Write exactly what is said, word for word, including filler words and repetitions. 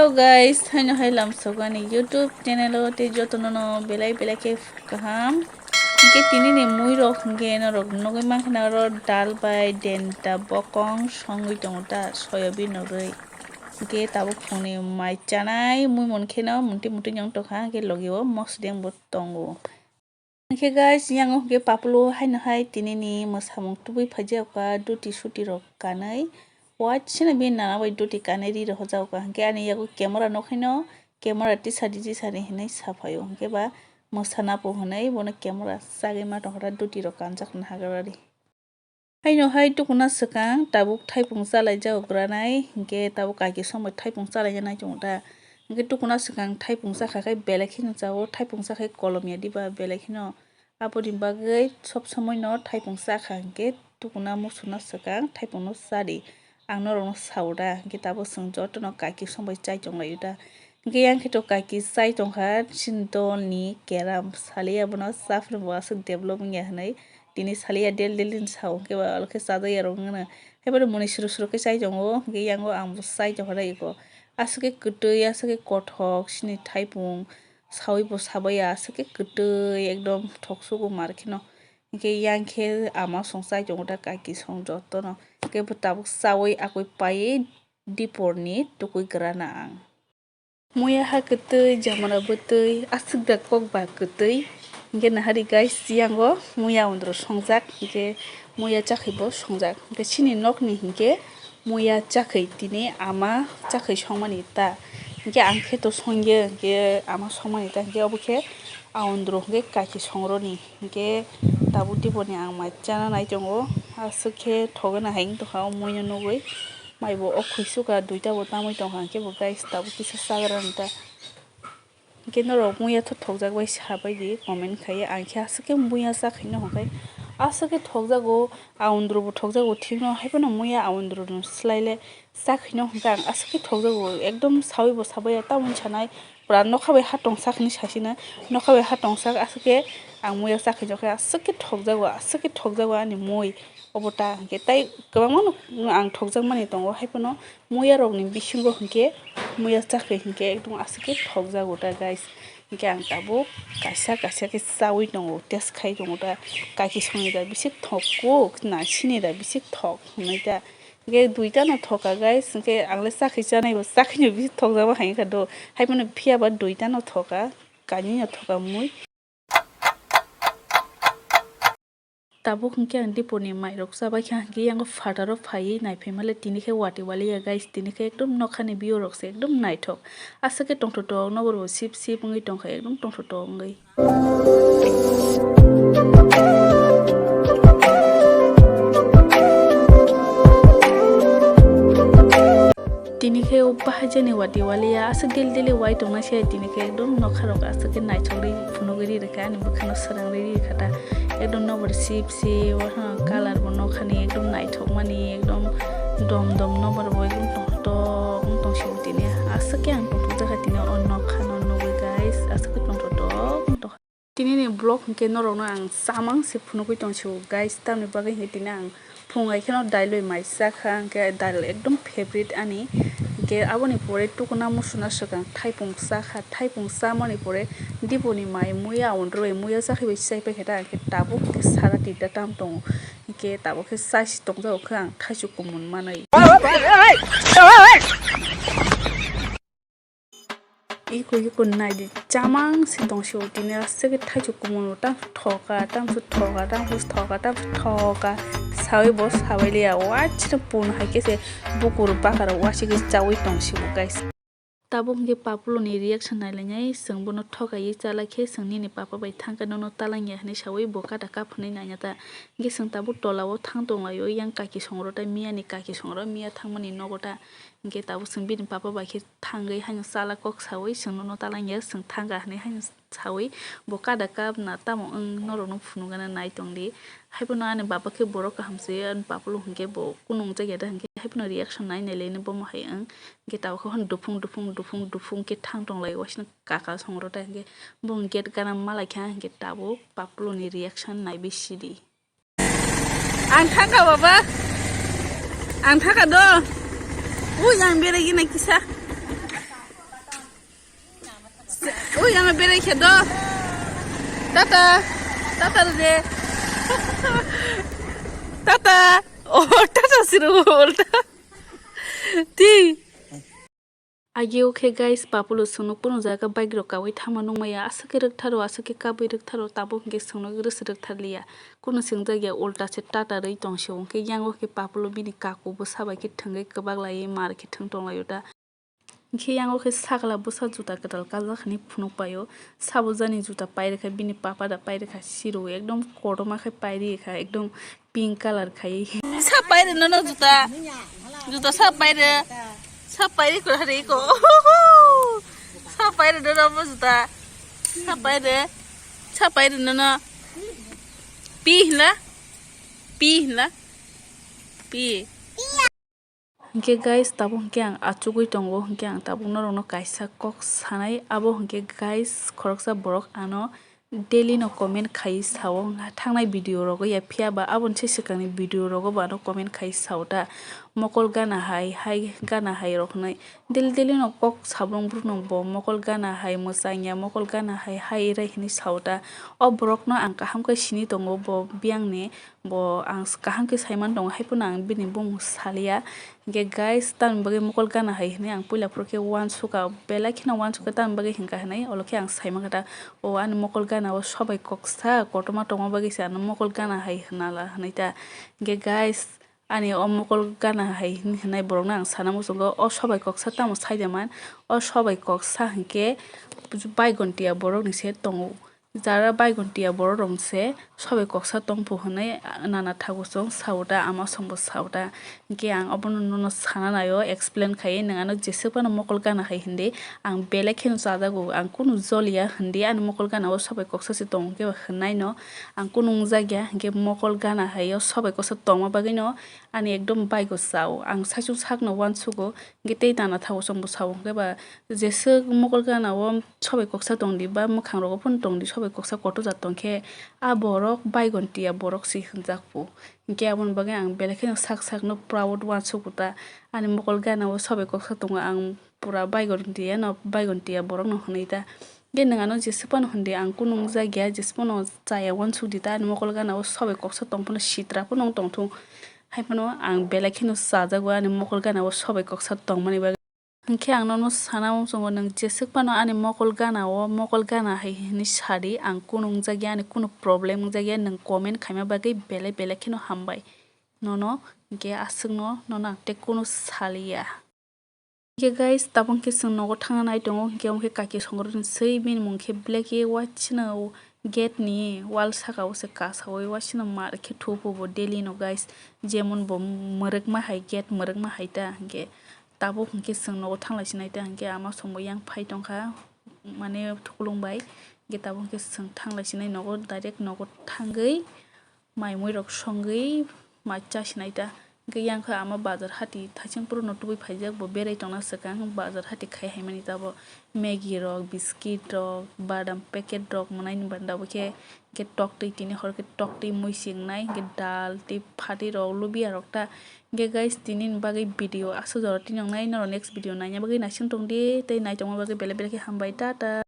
Hello guys, haino hai lamsok ani YouTube channel o tei jotono no belai belai khe kaham. Hingke tini ni mui rok hingke norok nugui mankha na oro dal bai denta bokong songui tongo ta soyabin rogwi. Hingke tabuk phungni mai chanai mui monkhe no munti munti nyong tongkha hingke logi o mosodeng bo tongo. Hingke guys, yang o hingke papulo haino hai tini ni mwsamung tubui phaijak ka duty suti rok kanai. Waisano bini nana bai duty kanai ri rohorjak ka hingke ani yago camera nokhaino camera tisadi tisadi hinui saphaio hingke ba mwsana po hinui bono camera sagui ma tongkha duty rok kanjak naharjak ri. Haino hai tukuna swkang tabuk thaipung chalaijak granai, hingke tabuk kaiki somoi thaipung chalaina nai tongo ta. Hingke tukuna swkang thaipung chakha khe belai kheno chao, thaipung chakhai kolomya diba belai kheno. Aboni bagwi sob somoino thaipung chakha hingke tukuna musuna swkang thaipungno chadi. Ang norokno sao da, hingke tabuk chwng jotono kaiki sombai chai tonglaio da. Hingke yang khe to kaiki chai tongkha, chini dolni keram saliya bono chaphrwng bo aswk develop wngya hinui. Tini saliya del del ni sao hwnkhe ba olo khe chajakya rok wngno. Haiboro mwnwi suru suru khe chai tongo, hwnkhe yango ang bo chai tongkha dai eko. Aswk khe kwtwi, aswk khe kothok, chini thaipung saui bo sabaiya, aswk khe kwtwi ekdom thok sugo mar kheno. Hwnkhe yang khe ama song chai tongo da kaiki song jotono. Hwnkhe bo tabuk chaui akoi paiwi diporni tukui grana ang. Muya ha kwtwi, jamara bwtwi, aswk da kok ba kwtwi. Hingke nahari guys, yango muya ondro songjak, hingke muya chakhai bo songjak. Hingke chini nokni hingke muya chakhai tini ama chakhai songmani ta. Hingke ang khe to songya, hingke ama songmani ta, hingke obo khe a ondro hingke kaiki songroni. Hingke tabuk diboni ang mai chana nai tongo, aswk khe thogna hai wng tongkha o muino nugui. Mai bo o khwi suka duita bo tamwi tongkha, hingke bo guys tabuk kisa chagra nta. Hingke norok muya tho thokjak bai sabai di comment khai, ang khe aswk khe muya cha khaino hwnkhe aswk khe thokjago, a ondro bo thokjago thikno, haiphano muya a ondro no swlai le cha khaino hwnkhe ang aswk khe thokjago, ekdom saui bo sabai ya tamoni sanai. Pura nokha bai ha tongsak hinui sasina, nokha bai ha tongsak aswk khe ang muya cha khaino khe aswk khe thokjago, aswk khe thokjago ani mui obo ta hwnkhe tei kwbangma no ang thokjakmani tongo haiphano muya rokni bisingo hwnkhe muya cha khai hwnkhe ekdom aswk khe thokjago ta guys, hwnkhe ang tabuk kaisa kaisa khe chaui tongo test khai tongo ta kaiki songni da bisik thok kuk na sini da bisik thok hwnwi ta. Hingke duita no thoka guys, hingke ang le chakhi chanai bo, chakhi no bisi thokjak bo hai wngkha do, hai phano phiya ba duita no thoka, kainwi no thoka mui. Tabuk hingke ang dipor ni mai rok chabai kha, hingke yang phataro phaiwi nai phaima le tini khe wati wali ya guys, tini khe ekdom nokha ni view rok se ekdom naithok, aswk khe tongthok tong nokbar bo sip sip wngwi tongkha, ekdom tongthok tong wngwi. Tini khe o bahai jani wati waliya aswk dil dili wai tongna se tini khe ekdom nokha rok aswk khe naithok ri phunugwi ri rwkha ani bwkhano srang ri rwkha ta ekdom nokbar sip sip colour bo nokha ni ekdom naithok mani ekdom dom dom nokbar bo ekdom tongthok wng tong sio tini aswk khe ang tongthok jakha tini o nokha no nugwi guys aswk khe tongthok tong tongkha. Tini ni vlog hwnkhe norokno ang chamang se phunugwi tong sio guys, tamni bagwi hwnkhe tini ang phung hai kheno dailoi mai chakha, hwnkhe dail ekdom favorite ani, hwnkhe aboni pore tukuna musuna swkang thaipung chakha, thaipung chamani pore diboni mai muya ondro bai muya chakhai bai chai paikha ta, hwnkhe tabuk khe sara tinta tam tongo, hwnkhe tabuk khe chai se tongjago khe ang thaichuk kumun manwi. Iko iko naidi chamang se tong sio tini aswk khe thaichuk kumun bo tamo thoka tamo thoka tamo thoka tamo thoka saui bo sabai liya waisano pun hai khe se bukur bakar waisike chaui tong sio guys. Tabuk hwnkhe papulo ni reaction nai lainai, chwng bono thokaiwi chalai khe chwng nini papa bai thangkhe nono talangya hinwi saui bo kada kap hinwi naina ta, hwnkhe chwng tabuk tola o thang tonglaio yang kaki songrok tai miya ni kaki songrok miya thangmani nogo ta. Hingke tabuk chwng bini papa bai khe thangwi haino chala kok saui chwng nono talangya chwng thangkha hinwi haino saui bo kada kap na tamo wng norokno phunukgana nai tongdi. Haiphano ani baba khe borok kaham se ani papulo hingke bo kunung jakya da hingke haiphano reaction nai nai laino bomo hai wng. Hingke tabuk khe hwn duphung duphung duphung duphung khe thang tonglai waisano kaka songrok ta hingke bo gate gana malaikha hingke tabuk papulo ni reaction naibi sidi. Ang thangkha baba. Ang thangkha do. Ui ang berai gina kisa. Ui, ano berai khe do. Tata. Tata de. Tata. Oh, tata siru ulta. Ti. Agi o khe guys, Papulo swnuk pono jaga bike rok kawi thangma nukmaya. Aswk khe rwktharo, aswk khe kabwi rwktharo, tabuk hwnkhe swnuk rwswk rwktharliya. Kuno swngjak ya, ulta se tata rwi tong se. Hwnkhe yango khe Papulo bini kaku bwsa bai khe thwngwi kwbak laiwi mar khe thwng tong laio ta. Hwnkhe yango khe sakla bwsa juta kwtal kajak hinwi phunuk paio. Sabo jani juta pairwkha, bini papa da pairwkha siro, ekdom kotorma khe pairikha, ekdom pink colour khai. Sa pairwk nono juta, juta sa pairwk, sa pairwk kwrwi ko. Sa pairwk nono mo juta, sa pairwk, sa pairwk nono. Pi hinla, pi hinla, pi. Hwnkhe guys, tabuk hwnkhe ang achugwi tongo, hwnkhe ang tabuk norokno kaisa kok sanai, abo hwnkhe guys, khoroksa borok ano daily no comment khai sao, thangnai video rogo ya, phiya ba aboni se swkangni video rogo bo ano comment khai sao ta, mokol gana hai, hai gana hai rok hinwi daily daily no kok sabrung bruk no bo mokol gana hai mwchang ya, mokol gana hai, hai rai hinwi sao ta. O borok no ang kaham khe sini tongo, bo biyang ni. Bo ang kaham khe saiman tongo, hai phano ang bini bumung saliya. Hwnkhe guys, tamni bagwi mokol gana hai hinwi ang puila phuru khe uansukha, belai kheno uansukha, tamni bagwi hinkha hinwi, olo khe ang saimankha ta, o ani mokol gana o sobai koksa kotorma tongma bagwi se ano mokol gana hai hwnala hinwi ta. Hwnkhe guys, ani o mokol gana hai hinwi hwnai borokno ang sana muchungo, o sobai koksa tamo saida man, o sobai koksa hinkhe baigon tiya borokni se tongo. Jara baigon tiya borok rok se sobai koksa tongphu hinwi nana thago chwng sao ta, ama songbo sao ta. Hwnkhe ang obono nono sana naio, explain khaiwi nwng ano jeswk phano mokol gana hai hindi, ang belai kheno chajago, ang kunu joliya hindi, ani mokol gana o sobai koksa se tongo khe hwnwi no ang kunu wngjak ya, hwnkhe mokol gana hai o sobai koksa tongma bagwi no ani ekdom baigo chao, ang saichung sakno uansugo. Hwnkhe tei tana thago chwngbo sao hwnkhe ba jeswk mokol gana o sobai koksa tongdi ba mwkhang rogo phano tongdi, sobai koksa kotor jat tongkhe a borok baigon tiya borok se hwnjak phu. Hwnkhe aboni bagwi ang belai kheno sak sakno proud uansugo ta, ani mokol gana o sobai koksa tongo, ang pura baigon tiya no, baigon tiya borok no hwnwi ta. Hwnkhe nwng ano jeswk phano hwndi, ang kunu wngjak ya, jeswk phano chaya uansukdi ta, ani mokol gana o sobai koksa tong phano sitra phano wng tongthung. Hai phano ang belai kheno chajago, ani mokol gana o sobai koksa tongmani bagwi. Hwnkhe ang nono sana muchungo, nwng jeswk phano ani mokol gana o mokol gana hai hinwi sadi, ang kunu wngjak ya, ani kunu problem wngjak ya, nwng comment khaima bagwi belai belai kheno hambai nono, hwnkhe aswkno nono ang tei kunu saliya. Hwnkhe guys, tabuk khe chwng nogo thangna nai tongo, hwnkhe omo khe kaki songrokni swi, bini mung khe black, e waisano gate ni wall saka o se kasaui waisano mar khe thupo bo daily no guys, jemon bo mwrwkma hai, gate mwrwkma hai ta, hwnkhe tabuk hwnkhe chwng nogo thanglai sinai ta, hwnkhe ama songbo yang phai tongkha, mane thuklung bai, hwnkhe tabuk hwnkhe chwng thanglai sinai nogo, direct nogo thangwi mai mui rok songwi mai cha sinai ta. Hwnkhe yang khe ama bazar hati thaising phuru no tubui phaijak, bo berai tongna swkang, bazar hati khai hai mani ta bo. Maggie rok, biscuit rok, badam packet rok mwnai ni banda bo khe, hwnkhe tok twi tini hor khe tok twi mui se wngnai, hwnkhe dal tei phatwi rok, lubia rok ta. Hwnkhe guys, tini ni bagwi video aswk jora tini wngnai, norok next video naina bagwi naising tongdi tei naitongma bagwi belai belai khe hambai, ta ta.